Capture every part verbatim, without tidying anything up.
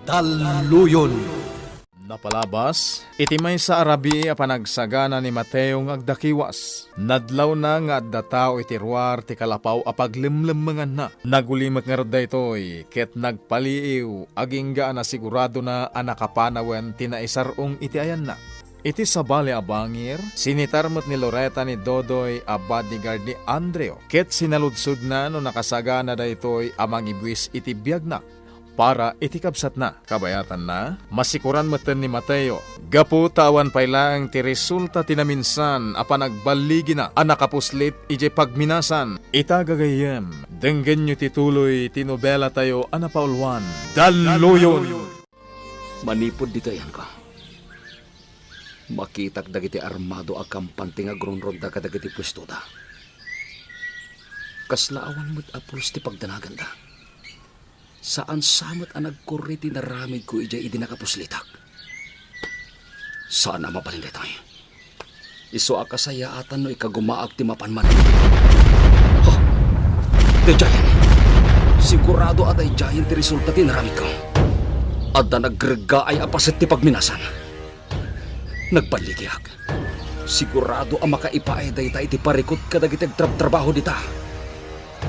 Talloyon. Napalabas, iti maysa a rabii a panagsagana ni Mateo nga agdakiwas, nadlawna nga adda tao iti ruar ti kalapaw a paglemlemmenganna. Nagulimek ngarud daytoy ket nagpaliiw agingga a nasiguradona a nakapanawen ti naisar-ong iti ayanna. Iti sabali a bangir, sinitar met ni Loretta ni Dodoy a bodyguard ni Andrew, ket sinaludsodna no nakasagana daytoy a mangibuis iti biagna para iti kabsatna. Kabayatanna, masikuran metten ni Mateo, gapu ta awan pay laeng ti resulta ti naminsan a panagballigina a nakapuslit idiay pagminasan. Ita gagayyem, denggenyo ti tuloy ti nobelatayo a napauluan, Dalluyon! Manipud ditoy ayanko, makitak dagiti armado a kampante nga agrungrunda kadagiti puestoda. Kasla awan met a pulos ti pagdanaganda. Saan sa met a nagkurre ti naramidko idiay idi nakapuslitak. Saan a mabalin daytoy. Isu a kasayaatan no ikagumaak ti mapan man. Ha! Daydiayen! Sigurado a daydiayen ti resulta ti inaramidko. Adda nagreggaay a paset ti pagminasan. Nagballigiak. Sigurado a makaipaay dayta iti parikut kadagiti agtrabtrabaho dita.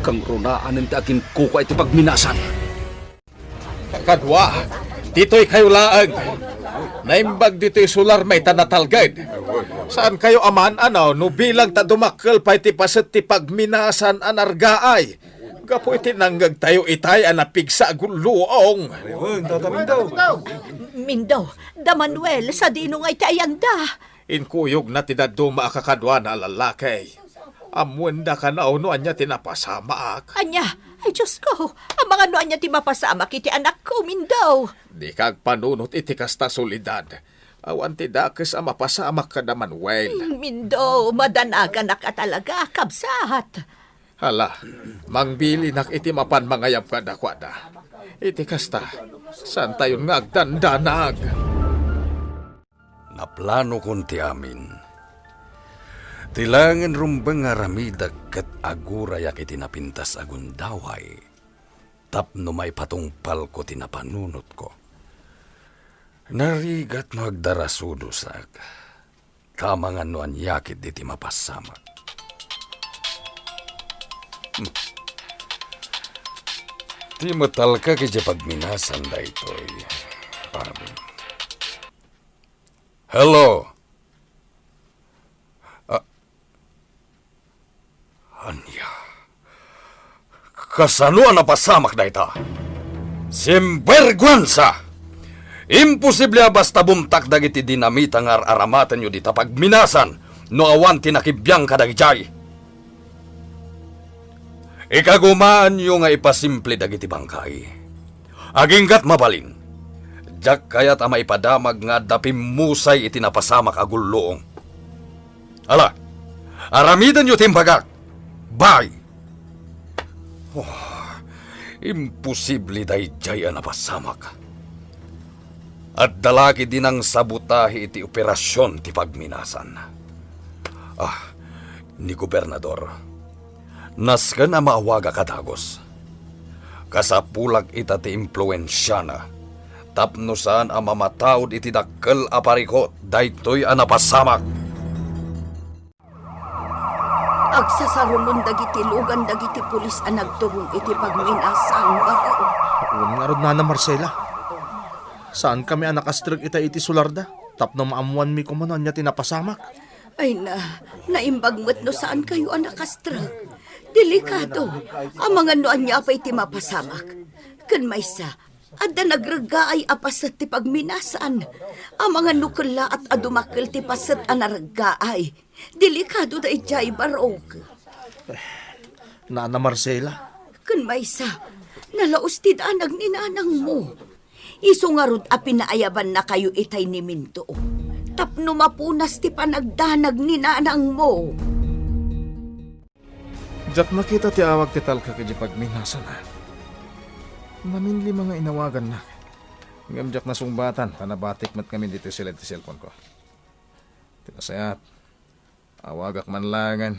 Kangrunaanen ti aginkukua iti pagminasan. Kadua, ditoy kayo laeng. Naimbag ditoy solar may ta natalged. Saan kayo a maan-anaw no bilang ta dumakkel pay ti paset ti pagminasan a nargaay? Gapu iti nangngegtayo itay a napigsa a gulluong. Wen, Tata Mindo. Mindo, da Manuel, sadino nga iti ayanda? Inkuyogna ti dadduma a kakaduana a lalaki. Ammoenda kano no ania ti napasamaak. Ania? Ay, Diosko, amangan no ania ti mapasamak iti anakko, Mindo. Dika agpanunot iti kasta, Soledad. Awan ti dakes a mapasamak kada Manuel. Mm, Mindo, madanaganak a talaga, kabsat. Hala, mangbilinak iti mapan mangayab kadakuada. Iti kasta, saantayon nga agdandanag. Naplanokon ti amin. Ti laengen rumbeng nga aramidek ket agurayak iti napintas a gundaway tapno maipatungpalko ti napanunotko. Narigat no agdarasudosak, ta amangan no ania ketdi ti mapasamak. Hmm. Ti matalka iti pagminasan daytoy. Amin. Hello? Ah, ania? Kasano a napasamak dayta? Simberguansa! Imposible a basta bumtak dagiti dinamita nga ar-aramatenyo dita pagminasan no awan ti nakibiang kadagijay. Ikagumaanyo nga ipasimple dagiti bangkay. Aginggat mabalin, diak kayat a maipadamag nga adda pimmusay iti napasamak a gulluong. Ala, aramidenyo ti imbagak. Bye! Oh, imposible daydiay a napasamak. Adda la ketdi nangsabotahe iti operasion ti pagminasan. Ah, ni Gobernador, nasken a maawagak a dagus. Kasapulak ita ti impluensiana tapno saan a mamataud iti dakkel a parikut daytoy a napasamak. Agsasarulon dagiti lugan dagiti pulis a nagturong iti pagminasan, Barok. Wen ngarud, Nana Marcela. Saankami a nakastrek ita iti solarda tapno maammoanmi koma no ania ti napasamak. Ay na, naimbag met no saankayo a nakastrek. Delikado. Amangan no ania pay ti mapasamak. Ken maysa, adda nagreggaay a paset ti pagminasan. Amangan no kellaat a dumakkel ti paset a nareggaay. Delikado daydiay, Barok. Nana Marcela. Ken maysa, nalaus ti danag ni nanangmo. Isu ngarud a pinaayabannakayo itay ni Mindo tapno mapunas ti panagdanag ni nanangmo. Diak nakita ti awag ti talkak iti pagminasana. Naminlima nga inawagannak. Ngem diak nasungbatan ta nabatik met ngamin ditoy siled ti cellphone ko. Ti nasayaat, awagak man laengen.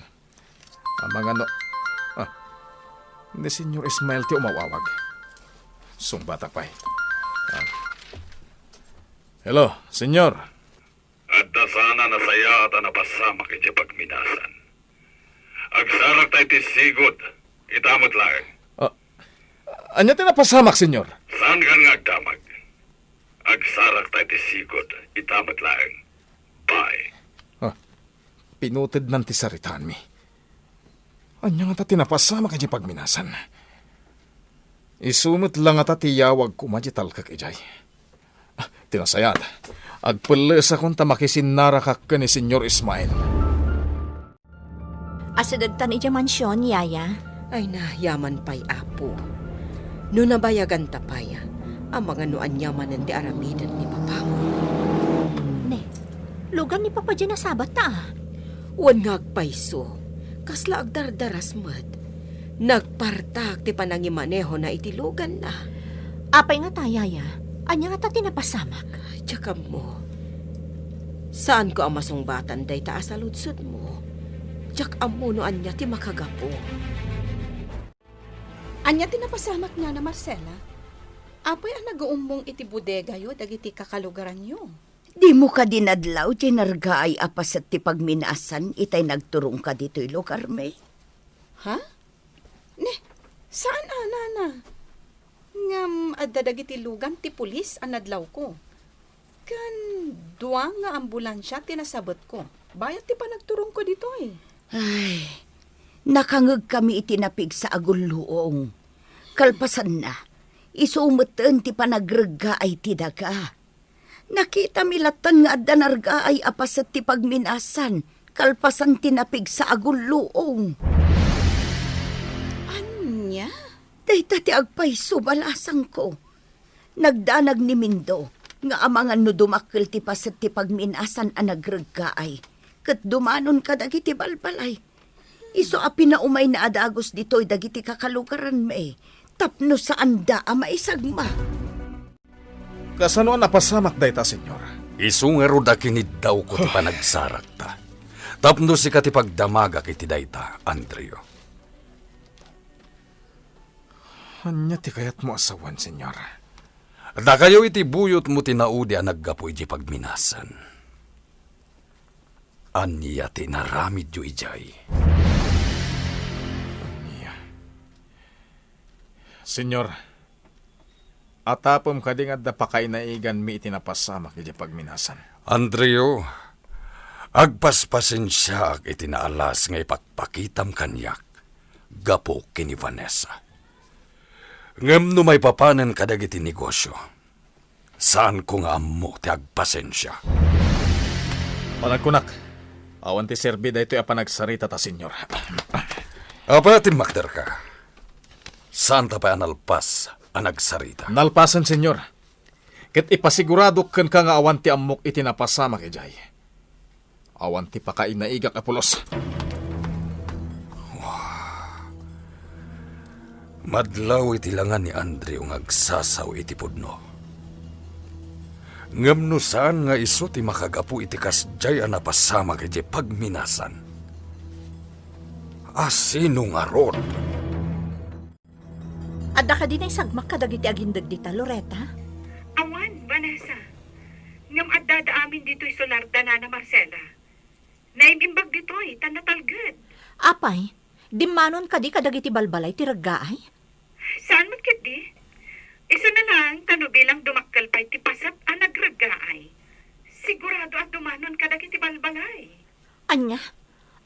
Amangan no, ah, ni Senyor Ismael ti umaw-awag. Sungbatak pay. Ah, Hello, Senyor. Adda sana nasayaat a napasamak idiay pagminasan. Agsarakta iti sigud, ita met laeng. Ah, ania ti napasamak, Senyor? Saankan nga agdamag. Agsarakta iti sigud, ita met laeng. Bye. Ah, pinutednan ti saritaanmi. Ania ngata ti napasamak idiay pagminasan? Isu met la ngata ti yawag koma diay talkek idiay. Ah, ti nasayaat, agpellesakon ta makisinnarakak ken ni Senyor Ismael. Asidegtan idiay mansion, Yaya. Ay na, yaman pay, Apo. No nabayaganta pay, amangan no ania manen ti aramiden ni papam. Ne, lugan ni Papa diay nasabatta, a. Wen nga agpayso, kasla agdardaras met. Nagpartak ti panangimanehona iti luganna. Apay ngata, Yaya? Ania ngata ti napasamak? Diak ammo. Saanko a masungbatan dayta a saludsodmo. Diak ammo no ania ti makagapu. Ania ti napasamak, Nana Marcela? Apay a nagaummong iti bodegayo dagiti kakalugaranyo? Dimo kadi nadlaw ti nargaay a paset ti pagminasan itay nagturongka ditoy lugarmi? Ha? Ne, saan a, Nana. Ngem adda dagiti lugan ti pulis a nadlawko. Ken dua nga ambulansia ti nasabetko bayat ti panagturongko ditoy. Ay, nakangegkami iti napigsa a gulluong. Kalpasanna, isu metten ti panagreggaay ti daga. Nakitami latten nga adda nargaay a paset ti pagminasan, kalpasan ti napigsa a gulluong. Ania? Dayta ti agpayso, balasangko. Nagdanag ni Mindo nga amangan no dumakkel ti paset ti pagminasan a nagreggaay, ket dumanon kadagiti balbalay. Isu a pinaumayna a dagus ditoy dagiti kakalugaranmi tapno saanda a maisagmak. Kasano a napasamak dayta, Senyor? Isu ngarud a kiniddawko ti panagsarakta. Tapno sika ti pagdamagak iti dayta, Andrew. Ania ti kayatmo a sawen, Senyor? Dakayo iti buyotmo ti naudi a naggapu idiay pagminasan. Ania ti inaramidyo idiay? Ania? Senyor, atapem kadi nga adda pakainaiganmi iti napasamak idiay pagminasan? Andrew, agpaspasensiaak iti naalas nga ipakpakitam kaniak gapu ken ni Vanessa. Ngem no maipapanen kadagiti negosio, saanko nga ammo ti agpasensia. Panagkunak, awan ti serbi daytoy a panagsaritata, Senyor. Apay a timmakderka? Saanta pay a nalpas a nagsarita? Nalpasen, Senyor. Ket ipasiguradok kenka nga awan ti ammok iti napasamak idiay. Awan ti pakainaigak a pulos. Madlaw iti langa ni Andrew nga agsasaw iti pudno. Ngem no saan nga isu ti makagapu iti kasdiay a napasamak idiay pagminasan, a sino ngarud? Adda kadi naisagmak kadagiti agindeg dita, Loretta? Awan, Vanessa. Ngem addada amin ditoy solar da Nana Marcela. Naim-imbag ditoy, ta natalged. Apay, dimmanon kadi kadagiti balbalay ti reggaay? Saan met ketdi? Isu na lang, ta no bilang dumakkel pay ti paset a nagreggaay, sigurado a dumanon kadagiti balbalay. Ania?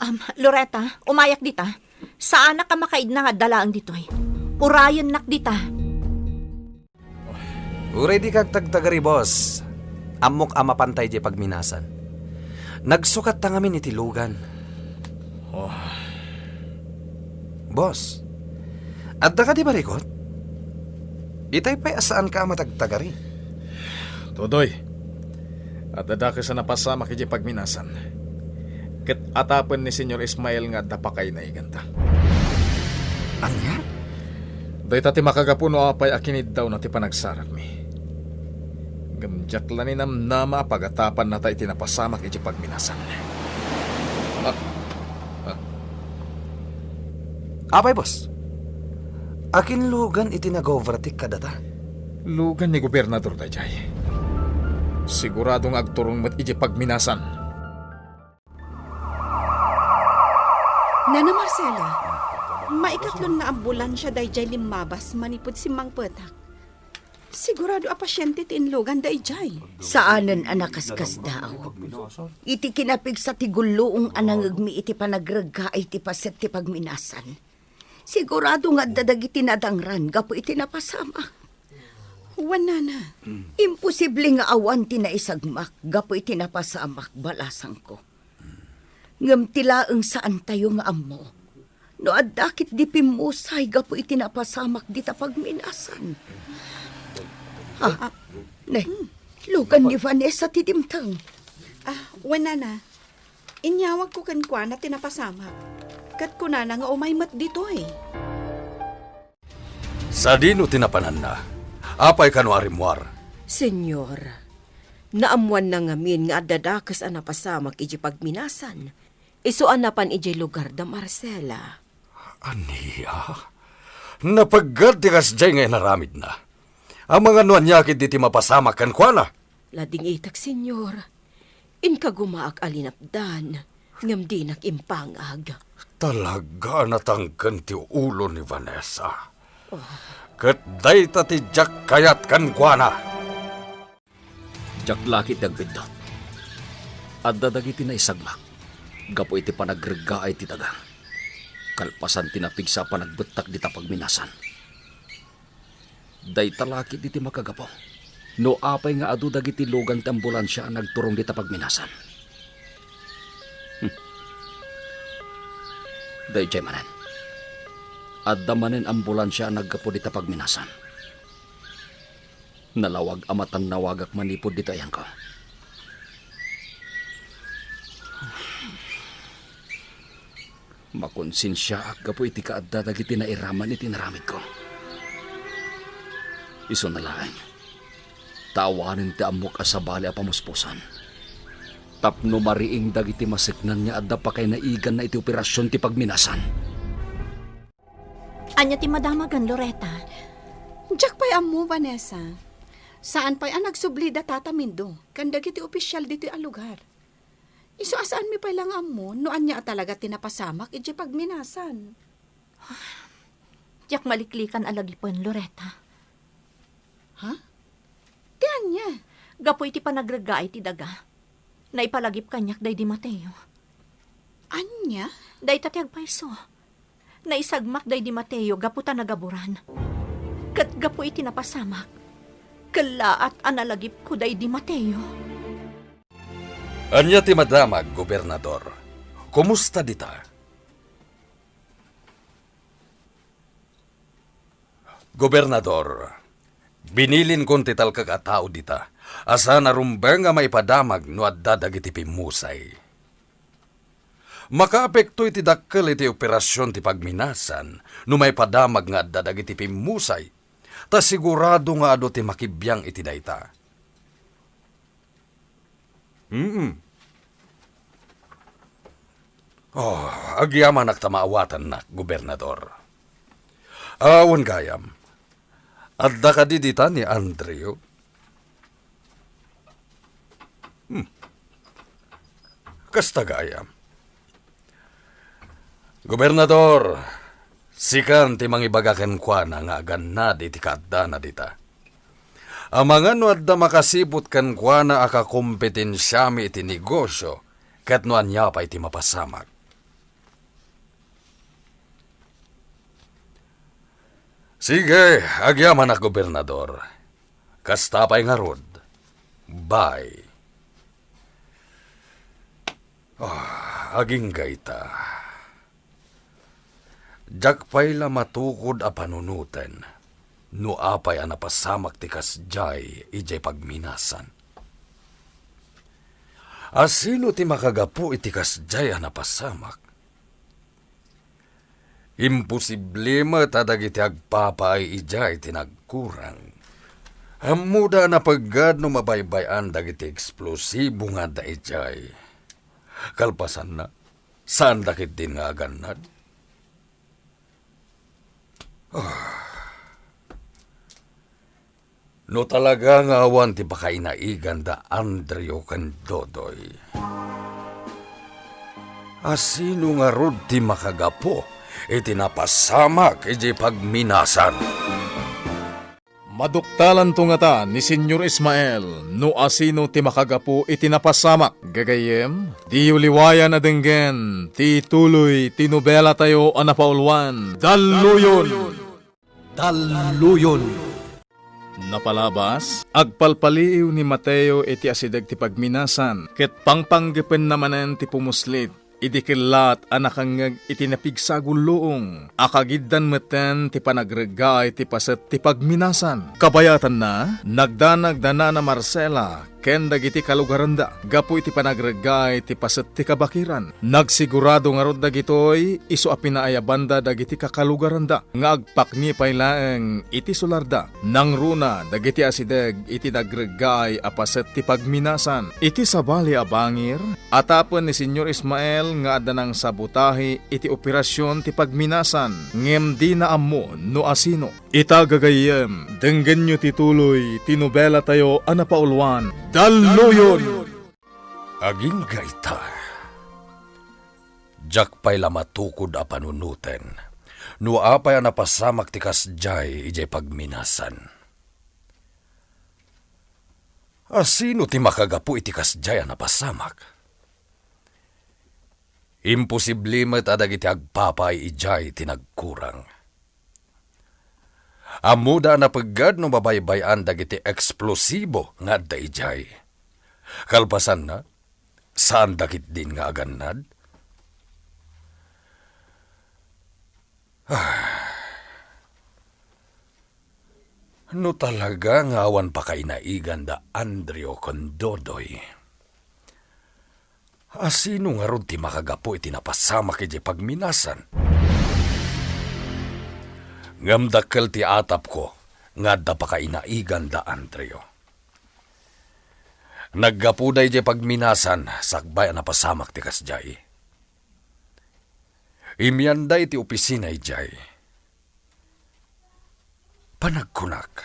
Am, Loretta, umayak dita. Saanak a makaidna nga adda laeng ditoy. Urayennak dita. Uray dika agtagtagari, boss. Ammok a mapanta idiay pagminasan. Nagsukatta ngamin iti lugan. Oh. Boss, adda kadi barikot? Itay pay a saanka a matagtagari. Todoy, adda dakes a napasamak idiay pagminasan. Ket atapen ni Senyor Ismael nga adda pakainaiganta. Ania? Dayta ti makagapu no apay a kiniddawna ti panagsarakmi. Ngem diak la ninamnama a pagatapannata iti napasamak idiay pagminasan. Ah, ah. Apay, boss? Akin lugan iti nag-overtake kadata? Lugan ni Gobernador daydiay. Sigurado nga agturong met idiay pagminasan. Nana Marcela, maikatlon nga ambulansia daydiay limmabas manipud simmangpetak. Sigurado a pasiente ti inlugan daydiay. Saanen a nakaskasdaaw. Iti kinapigsa ti gulluong a nangegmi iti panagreggaay ti paset ti pagminasan. Sigurado nga adda dagiti nadangran gapu iti napasamak. Wen, nana. Imposible nga awan ti naisagmak gapu iti napasamak, balasangko. Ngem ti laeng saantayo nga ammo no adda ketdi pimmusay gapu iti napasamak dita pagminasan. Ha? Ah, ne, lugan ni Vanessa ti dimteng. Ah, wen, nana. Inyawagko kenkuana ti napasamak, ket kunana nga umay met ditoy. Sadino ti napananna? Apay kano a rimmuar? Señor, naammoanna ngamin nga adda dakes a napasamak idiay pagminasan. Isu a napan idiay lugar da Marcela. Ania? Napeggad ti kasdiay nga inaramidna. Amangan no ania ketdi ti mapasamak kenkuana? Ladingitak, Señor. Inkagumaak a linapdan, ngem dinak impangag. Talaga a natangken ti ulo ni Vanessa. Oh. Ket dayta ti diak kayat kenkuana. Diak la ketdi agbiddut. Adda dagiti naisagmak gapu iti panagreggaay ti daga, kalpasan ti napigsa a panagbettak dita pagminasan. Dayta la ketdi ti makagapu no apay nga adu dagiti lugan ti ambulansia a nagturong dita pagminasan. Hmm. Daydiay manen. Adda manen ambulansia a naggapu dita pagminasan. Nalawag a matannawagak manipud ditoy ayanko. Makonsensiaak gapu iti kaadda dagiti nairaman iti inaramidko. Isuna laeng, ta awanen ti ammok a sabali a pamuspusan tapno mariing dagiti maseknan nga adda pakainaiganna iti operasion ti pagminasan. Ania ti madamagen, Loretta? Diak pay ammo, Vanessa. Saan pay a nagsubli da Tata Mindo ken dagiti opisial ditoy a lugar. Isu a saanmi pay la nga ammo no ania a talaga ti napasamak idiay pagminasan. Diak maliklikan a lagipen, Loretta. Ha? Ti ania? Gapu iti panagreggaay ti daga, naipalagip kaniak daydi Mateo. Ania? Dayta ti agpayso. Naisagmak daydi Mateo gapu ta nagaburan. Ket gapu iti napasamak, kellaat a nalagipko daydi Mateo. Ania ti madamag, Gobernador? Kumusta dita? Gobernador, binilinkon ti talkak a tao dita, a saan a rumbeng a maipadamag no adda dagiti pimmusay. Makaapekto iti dakkel iti operasion ti pagminasan no maipadamag nga adda dagiti pimmusay, ta sigurado nga adu ti makibiang iti dayta. Mm. Oh, agyamanak ta maawatannak, Gobernador. Awan gayam. Adda kadi dita ni Andrew? Hmm. Kasta gayam. Gobernador, sikan ti mangibaga kenkuana nga agannad iti kaaddana dita. Amangan no adda makasiput kenkuana a kakompetensiami iti negosio ket no ania pay ti mapasamak. Sige, agyamanak, Gobernador. Kasta pay ngarud. Bye. Ah, agingga ita. Diak pay la matukod a panunoten no apay a napasamak ti kasdiay idiay pagminasan. A sino ti makagapu iti kasdiay a napasamak? Imposible met a dagiti agpapaay idiay ti nagkurang. Ammoda a napeggad no mabaybay-an dagiti eksplosibo nga adda idiay. Kalpasanna, saanda ketdin nga agannad. Ah. No talaga nga awan ti pakainaiganda Andrew ken Dodoy, asino ngarud ti makagapu iti napasamak idiay pagminasan? Maduktalanto ngata ni Señor Ismael no asino ti makagapu iti napasamak. Gagayyem, diyo liwayan a denggen ti tuloy ti nobelatayo a napauluan, Dalluyon! Dalluyon. Napalabas, agpalpaliiw ni Mateo iti asideg ti pagminasan, ket pangpanggepenna manen ti pumuslit idi kellat a nakangngeg iti napigsagulluong a kagiddan metten ti panagreggaay ti paset ti pagminasan. Kabayatanna, nagdanag da Nana Marcela ken dagiti kalugaranda gapu iti panagreggaay ti paset ti kabakiran. Nagsigurado ngarud dagitoy isu a pinaayabanda dagiti kakalugaranda nga agpakni pay laeng iti sularda. Nangruna dagiti asideg iti nagreggaay a paset ti pagminasan. Iti sabali a bangir, atapen ni Señor Ismael nga adda nangsabotahe iti operasion ti pagminasan, ngem dina ammo no asino. Ita gagayyem, denggenyo ti tuloy ti nobelatayo a napauluan, Dalluyon! Agingga ita, diak pay la matukod a panunoten no apay a napasamak ti kasdiay idiay pagminasan. Asino ti makagapu iti kasdiay a napasamak? Imposible met a dagiti agpapaay idiay ti nagkurang. Ammoda a napeggad no mabaybay-an dagiti eksplosibo nga adda idiay. Kalpasanna, saanda ketdin nga agannad? Ah. No talaga nga awan pakainaiganda Andrew ken Dodoy, asino ngarud ti makagapu iti napasamak idiay pagminasan? Ngem dakkel ti atapko nga adda pakainaiganda Andrew. Naggapuda idiay pagminasan sakbay a napasamak ti kasdiay. Imianda iti opisina idiay. Panagkunak,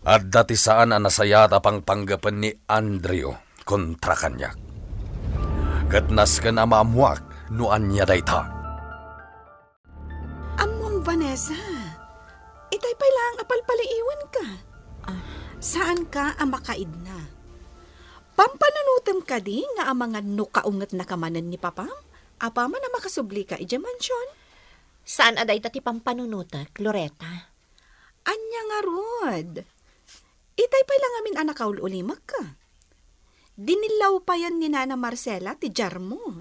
adda ti saan a nasayaat a pangpanggepen ni Andrew kontra kaniak. Ket nasken a maammoak no ania dayta. Ammom, Vanessa, itay pay laeng a palpaliiwenka. Ah. Saanka a makaidna. Pampanunotem kadi nga amangan no kaungetnaka manen ni Papam? Apaman a makasublika idiay mansion? Saan a dayta ti pampanunotek, Loretta. Ania ngarud? Itay pay la ngamin a nakaul-ulimekka. Dinillaw payen ni Nana Marcela ti jarmo.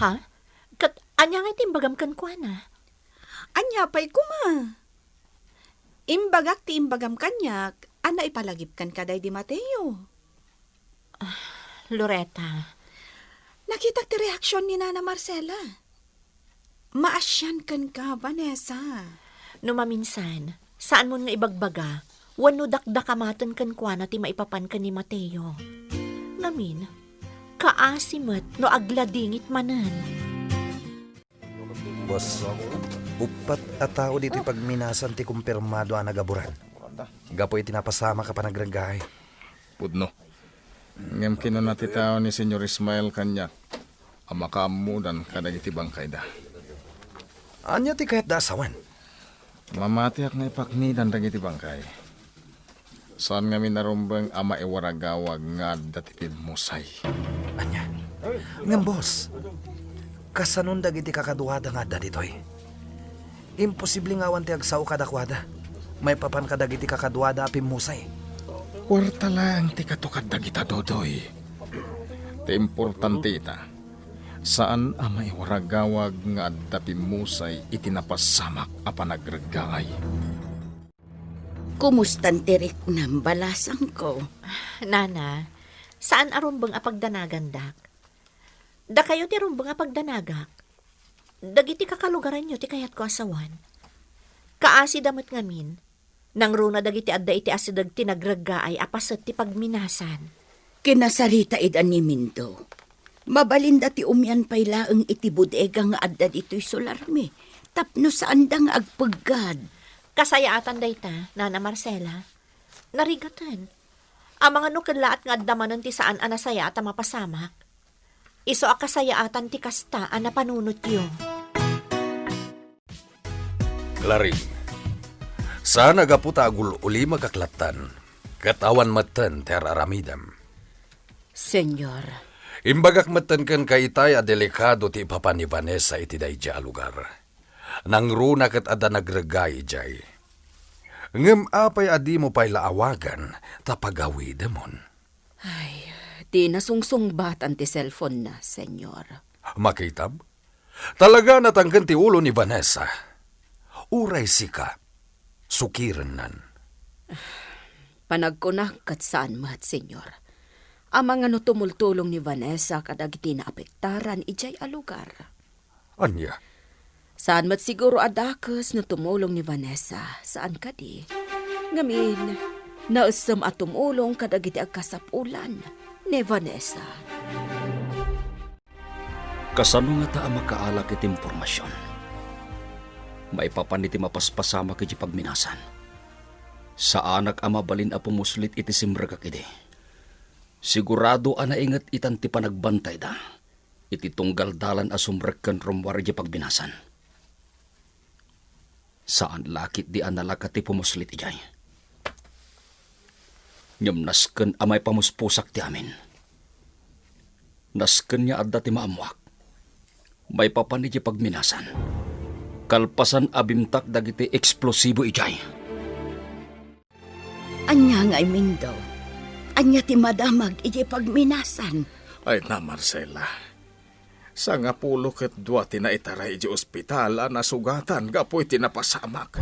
Ha? Ket ania ngay ti imbagam kenkuana? Ania pay koma? Imbagak ti imbagam kaniak a naipalagipkan kadaydi Mateo. Ah, Loretta. Nakitak ti reaksion ni Nana Marcela. Maasian kenka, Vanessa. No maminsan, saanmon nga ibagbaga wenno dakdakamaten kenkuana ti maipapan ken ni Mateo. Ngamin, kaasi met no agladingit manen. Boss, uppat a tao ditoy pagminasan ti kumpirmado a nagaburan gapu iti napasamak a panagreggaay. Pudno. Ngem kinuna ti tao ni Señor Ismael kaniak a makaammodan kadagiti bangkayda. Ania ti kayatda a sawen? Mamatiak nga ipaknidan dagiti bangkay. Saan ngamin a rumbeng a maiwaragawag nga adda ti pimmusay. Ania? Ngem, boss, kasanon dagiti kakaduada nga adda ditoy? Imposible nga awan ti agsao kadakuada maipapan kadagiti kakaduada a pimmusay. Kuarta laeng ti katukad dagita, Dodoy. Ti importante ita, saan a maiwaragawag nga adda pimmusay iti napasamak a panagreggaay. Kumustan ti riknam, balasangko? Nana, saan a rumbeng a pagdanagandak. Dakayo ti rumbeng a pagdanagak. Dagiti kakalugaranyo ti kayatko a sawen. Kaasida met ngamin, nangruna dagiti adda iti asideg ti nagreggaay a paset ti pagminasan. Kinasarita ida ni Mindo. Mabalinda ti umian pay laeng iti bodega nga adda ditoy solarmi, tapno saanda nga agpeggad. Kasayaatan dayta, Nana Marcela. Narigaten. Amangan no kellaat nga adda manen ti saan a nasayaat a mapasamak. Isu a kasayaatan ti kasta a napanunotyo. Claring, saan a gapu ta agul-ulimek a klattan, ket awan metten ti ar-aramidem. Senyor. Imbagak metten kenka itay a delikado ti ipapan ni Vanessa iti daydiay a lugar. Nangruna ket adda nagregay idiay. Ngem apay a dimo pay la awagan ta pagawidemon? Ay, di nasungsungbatan ti cellphone-na, Senyor. Makitam? Talaga natangken ti ulo ni Vanessa. Uray sika, sukirennan. Panagkunak ket saan met, Senyor. Amangan no tumultulong ni Vanessa kadagiti naapektaran idiay a lugar. Ania? Saan met siguro a dakes no tumulong ni Vanessa, saan kadi? Ngamin, naessem a tumulong kadagiti agkasapulan ni Vanessa. Kasano ngata a makaalak iti impormasion? Maipapan iti mapaspasamak iti pagminasan. Saanak a mabalin a pumuslit iti simrekak idi. Sigurado a nainget itan ti panagbantayda iti tunggal dalan a sumrek ken rummuar iti pagminasan. Saan la ketdi a nalaka ti pumuslit idiay. Ngem nasken a maipamuspusak ti amin. Nasken nga adda ti maammoak. Maipapan iti pagminasan. Kalpasan a bimtak dagiti eksplosibo idiay. Ania ngay, Mindo? Ania ti madamag iti pagminasan? Ay na, Marcela. Sangapulo ket dua ti naitaray iti ospital a nasugatan gapu iti napasamak.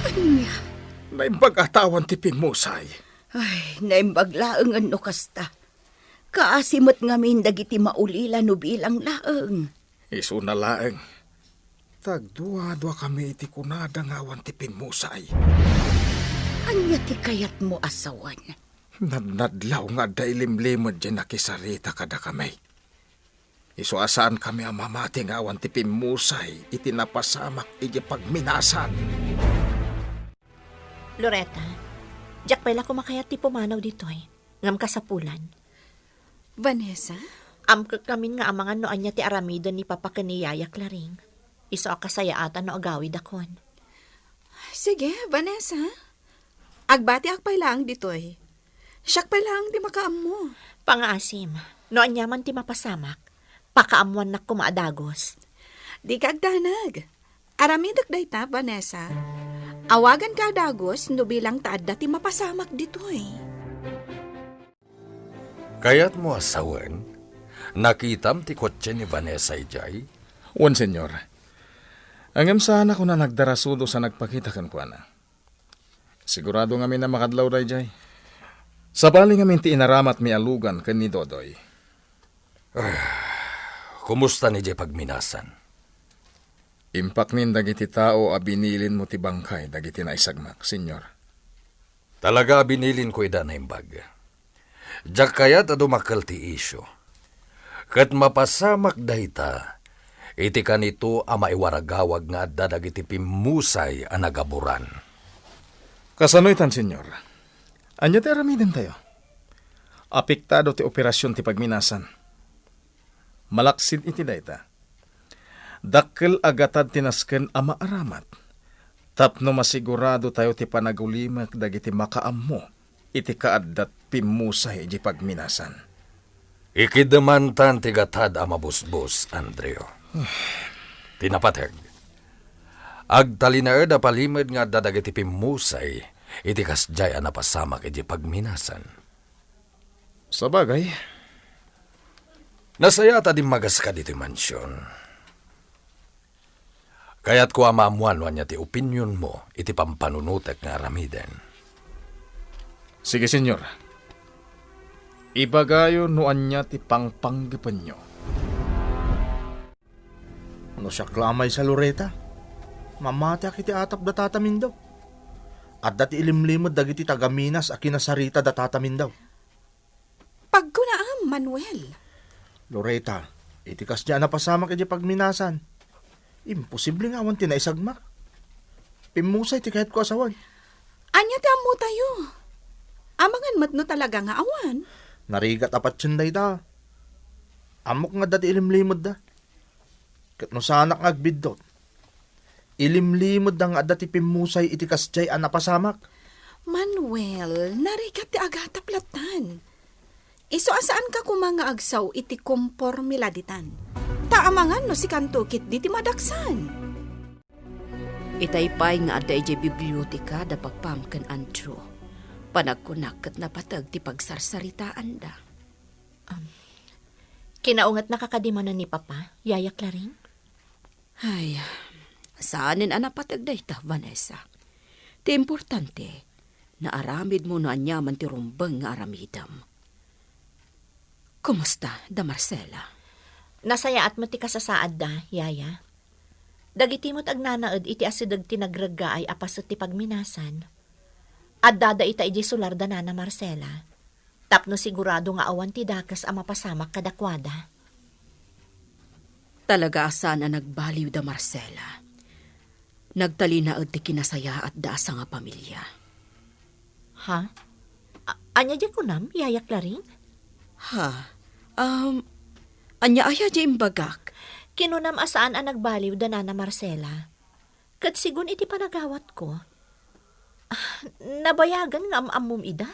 Ania? Naimbag a tawan ti pimmusay. Ay, naimbag laengen no kasta. Kaasi met ngamin dagiti maulila no bilang laeng. Isuna laeng. Tagduadua kami iti kunada nga awan ti pimmusay. Ania ti kayatmo a sawen? Nadnadlaw nga adda ilimlimed diay nakisarita kadakami. Isu a saankami a mamati nga awan ti pimmusay iti napasamak iti pagminasan. Loretta, diak pay la koma kayat ti pumanaw ditoy, ngem kasapulan. Vanessa? Amkek ngamin nga amangan no ania ti aramiden ni Papa ken ni Yaya Claring. Isu a kasayaatan no agawidakon. Sige, Vanessa. Agbatiak pay laeng ditoy. Siak pay laeng ti makaammo. Pangaasim, no aniaman ti mapasamak, pakaammoannak koma a dagus. Dika agdanag. Aramidek dayta, Vanessa. Awaganka a dagus no bilang ta adda ti mapasamak ditoy. Kayatmo a sawen, nakitam ti kotse ni Vanessa idiay? Wen, Senyor. Ngem saanak a nagdarasudos a nagpakita kenkuana. Sigurado ngamin a makadlaw daydiay. Sabali ngamin ti inaramatmi a lugan ken ni Dodoy. Ah, kumusta ni diay pagminasan? Impaknin dagiti tao a binilinmo ti bangkay dagiti naisagmak, Senyor. Talaga a binilinko ida naimbag. Diak kayat a dumakkel ti isyu. Ket mapasamak dayta iti kanito a maiwaragawag nga adda dagiti pimmusay a nagaburan. Kasano itan, Senyor? Ania ti aramidentayo? Apektado ti operasion ti pagminasan. Malaksid iti dayta, dakkel a gatad ti nasken a maaramat tapno masiguradotayo ti panagulimek dagiti makaammo iti kaaddat pimmusay iti pagminasan. Ikidemantan ti gatad a mabusbos, Andrew. Ti napateg, agtalinaed a palimed nga adda dagiti pimmusay iti kasdiay a napasamak iti pagminasan. Sabagay. Nasayaat a dimmagas ka ditoy mansion. Kayatko a maammuan no ania ti opinionmo iti pampanunotek nga aramiden. Sige, Senyor. Ibagayo no ania ti pangpanggepenyo. No siak la a maysa, Loreta, mamatiak iti atap da Tata Mindao. Adda ti ilimlimed dagiti taga-Minas a kinasarita da Tata Mindao. Pagkunaam, Manuel. Loreta, iti kasdiay a napasamak iti pagminasan, imposible nga awan ti naisagmak. Pimmusay ti kayatko a sawen. Ania ti ammotayo? Amangan met no talaga nga awan. Narigat a patien dayta. Ammok nga adda ti ilimlimedda. Ket no saanak nga agbiddut, ilimlimedda nga adda ti pimmusay iti kasdiay a napasamak. Manuel, narigat ti agatap lattan. Isu a saanka koma nga agsao iti komporme laditan. Ta amangan no sikanto ketdi ti madaksan. Itay pay nga adda idiay biblioteka da Papam ken Andrew. Panagkunak ket napateg ti pagsarsaritaanda. Am, kinaungatnaka kadi manen ni Papa, Yaya Claring? Ay, saanen a napateg dayta, Vanessa. Ti importante, naaramidmo no aniaman ti rumbeng nga aramidem. Kumusta, da Marcela? Nasayaat met ti kasasaadda, Yaya. Dagiti met agnanaed iti asideg ti nagreggaay a paset ti pagminasan. Addada ita idiay solar da Nana Marcela, tapno sigurado nga awan ti dakes a mapasamak kadakuada. Talaga a saan a nagbaliw da Marcela. Nagtalinaed ti kinasayaatda a sangapamilia. Ha? A-, ania diay kunam, Yaya Claring? Ha? Um, ania aya diay imbagak? Kinunam a saan a nagbaliw da Nana Marcela. Ket sigun iti panagawatko, ah, nabayagen nga am-ammom ida?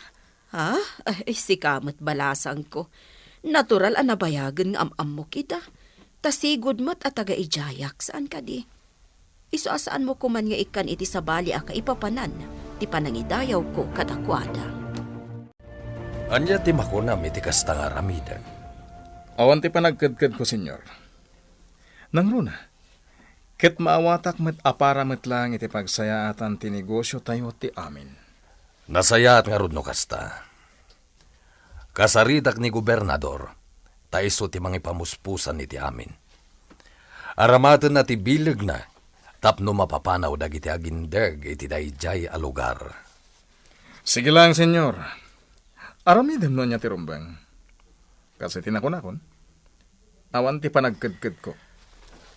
Ha? Ay, sika met balasangko. Natural a nabayagen nga am-ammok ida. Ta sigud met a taga idiayak, saan kadi? Isu a saanmo koman nga ikkan iti sabali a kaipapanan ti panangidayawko kadakuada. Ania ti makunam iti kasta nga aramiden? Awan ti panagkedkedko, Señor. Nangruna, ket maawatak met a para met laeng iti pagsayaatan ti negosiotayo ti amin. Nasayaat ngarud no kasta. Kasaritak ni gobernador, ta isu ti mangipamuspusan iti amin. Aramatenna ti bilegna tapno mapapanaw dagiti agindeg iti daydiay a lugar. Sige laeng, Señor. Aramidem no ania ti rumbeng. Kas iti nakunakon, awan ti panagkedkedko.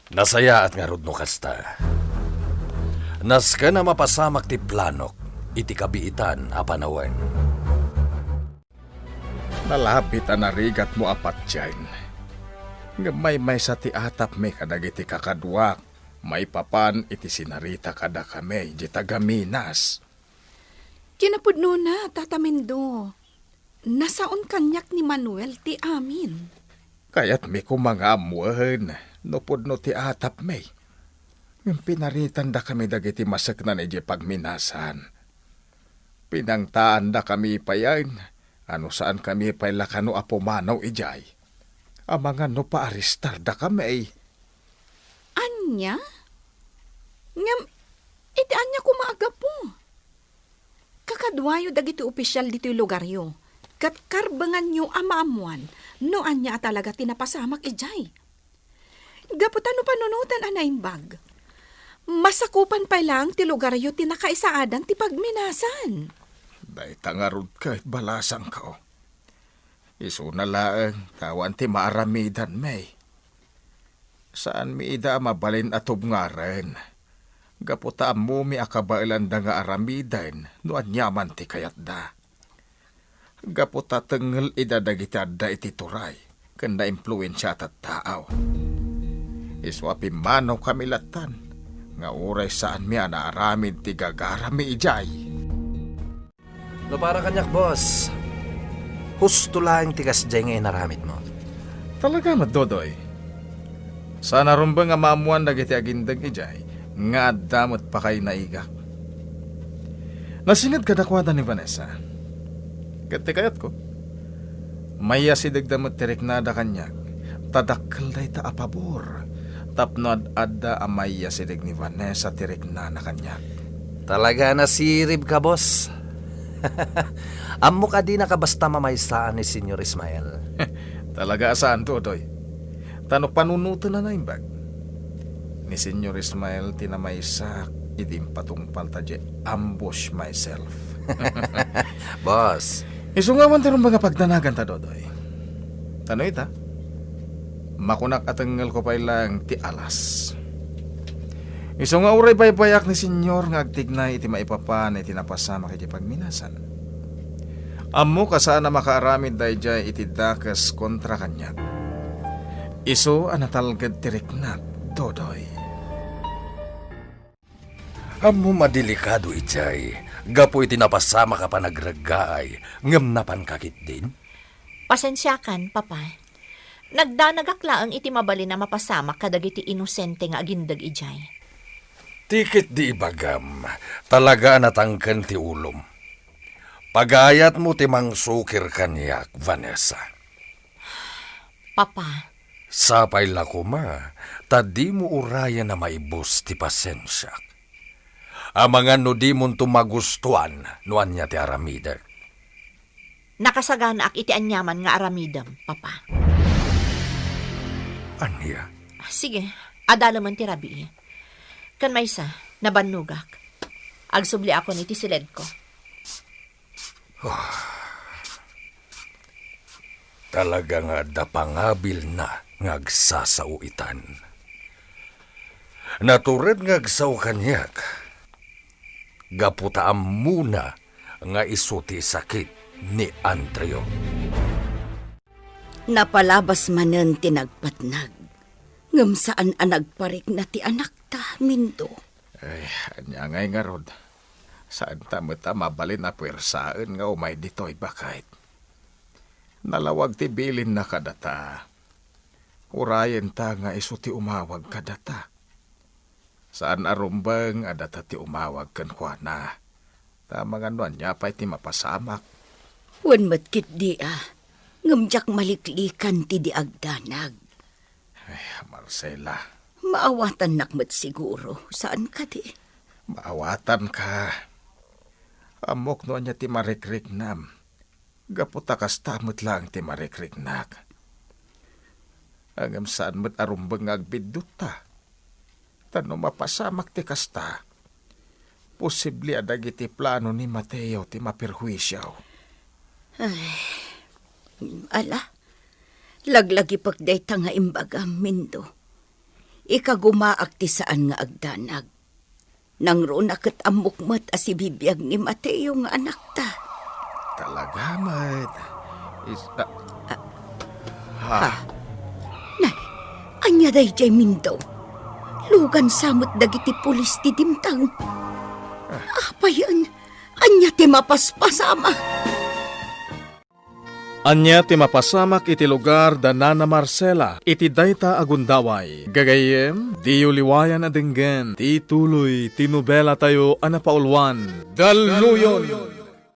Nasayaat ngarud no kasta. Nasken a mapasamak ti planok iti kabiitan a panawen. Nalabit a narigatmo a patien. Ngem maymaysa ti atapmi kadagiti kakaduak maipapan iti sinarita kadakami, di taga Minas. Kinapudnona, Tata Mendo, nasaon kaniak ni Manuel ti amin. Kayatmi koma nga ammoen no pudno ti atapmi. Ngem pinaritandakami dagiti maseknan idiay pagminasan. Pinangtaandakami payen a no saankami pay la kano a pumanaw idiay, amangan no paarestardakami. Ania? Ngem iti ania koma a gapu? Kakaduayo dagiti opisial ditoy lugaryo, ket karbenganyo a maammoan no ania a talaga ti napasamak idiay. Gapu ta no panunoten a naimbag, masakupan pay laeng ti lugaryo ti nakaisaadan ti pagminasan. Dayta ngarud ket balasangko. Isuna laeng ta awan ti maaramidanmi. Saanmi ida a mabalin a tubngaren, gapu ta ammomi a kabaelanda nga aramiden no aniaman ti kayatda. Gapu ta tengngel ida dagiti adda iti turay ken naimpluensia a tattao. Isu a pimmanawkami lattan nga uray saanmi a naaramid ti gagarami idiay. No para kaniak, boss, husto laeng ti kasdiay nga inaramidmo. Talaga met, Dodoy. Saan a rumbeng a maammoan dagiti agindeg idiay nga adda met pakainaigak. Nasinged kadakuada ni Vanessa. Ket ti kayatko, maiyasidegda met ti riknada kaniak, ta dakkel dayta a pabor, tapno ad-adda a maiyasideg ni Vanessa ti riknana kaniak. Talaga a nasiribka, boss. Ammok a dinaka basta mamaysaan ni Señor Ismael. Talaga a saan, Dodoy. Ta no panunoten a naimbag, ni Señor Ismael ti namaysaak idi impatungpalta diay ambush myself. Boss. Isu nga awan ti rumbeng a pagdanaganta, Dodoy. Ta no ita, makunak a tengngelko pay laeng ti alas. Isu nga uray baybayak ni Señor nga agtignay iti maipapan iti napasamak iti pagminasan. Ammok a saan a makaaramid daydiay iti dakes kontra kaniak. Isu a natalged ti riknak, Dodoy. Ammom a delikado idiay, gapu iti napasamak a panagreggaay, ngem napanka ketdin? Pasensiakan, Papa. Nagdanagak laeng iti mabalin a mapasamak kadagiti inosente nga agindeg idiay. Ti ketdi ibagam, talaga a natangken ti ulom. Pagayatmo ti mangsukir kaniak, Vanessa. Papa. Sapay la koma, ta dimo urayen a maibus ti pasensiak. Amangan no dimonto magustuan no ania ti aramidek. Nakasaganaak iti aniaman nga aramidem, Papa. Ania? Sige, adalemen ti rabii. Ken maysa, nabannogak. Agsubliakon iti siledko. Ah, talaga nga adda pangabilna nga agsasao itan. Natured nga agsao kaniak, gapu ta ammona nga isu ti sakit ni Andrew. Napalabas manen ti nagpatnag, ngem saan a nagparikna ti anakta, Mindo. Ay, ania ngay ngarud? Saanta met a mabalin a puersaen nga umay ditoy, baket. Nalawag ti bilinna kadata. Urayenta nga isu ti umawag kadata. Saan a rumbeng a data ti umawag kenkuana. Ta amangan no ania pay ti mapasamak. Wen met ketdi a, ngem diak maliklikan ti di agdanag. Ay, Marcela. Maawatannak met siguro, saan kadi? Maawatanka. Ammok no ania ti marikriknam. Gapu ta kasta met laeng ti marikriknak. Ngem saan met a rumbeng nga agbidduta. Ta no mapasamak ti kasta, posible a dagiti plano ni Mateo ti maperhuisio. Ay, ala, laglagipek dayta nga imbagam, Mindo. Ikagumaak ti saan nga agdanag. Nangruna ket ammok met a sibibiag ni Mateo nga anakta. Talaga met. Is-, ah, ah, ha. Ha? Nay, ania daydiay, Mindo? Lugan sa met dagiti pulis ti dimteng. Ah. Apayen, ania ti mapaspasamak? Ania ti mapasamak iti lugar da Nana Marcela iti dayta a gundaway? Gagayyem, diyo liwayan a denggen ti tuloy ti nobelatayo a napauluan, Dalluyon!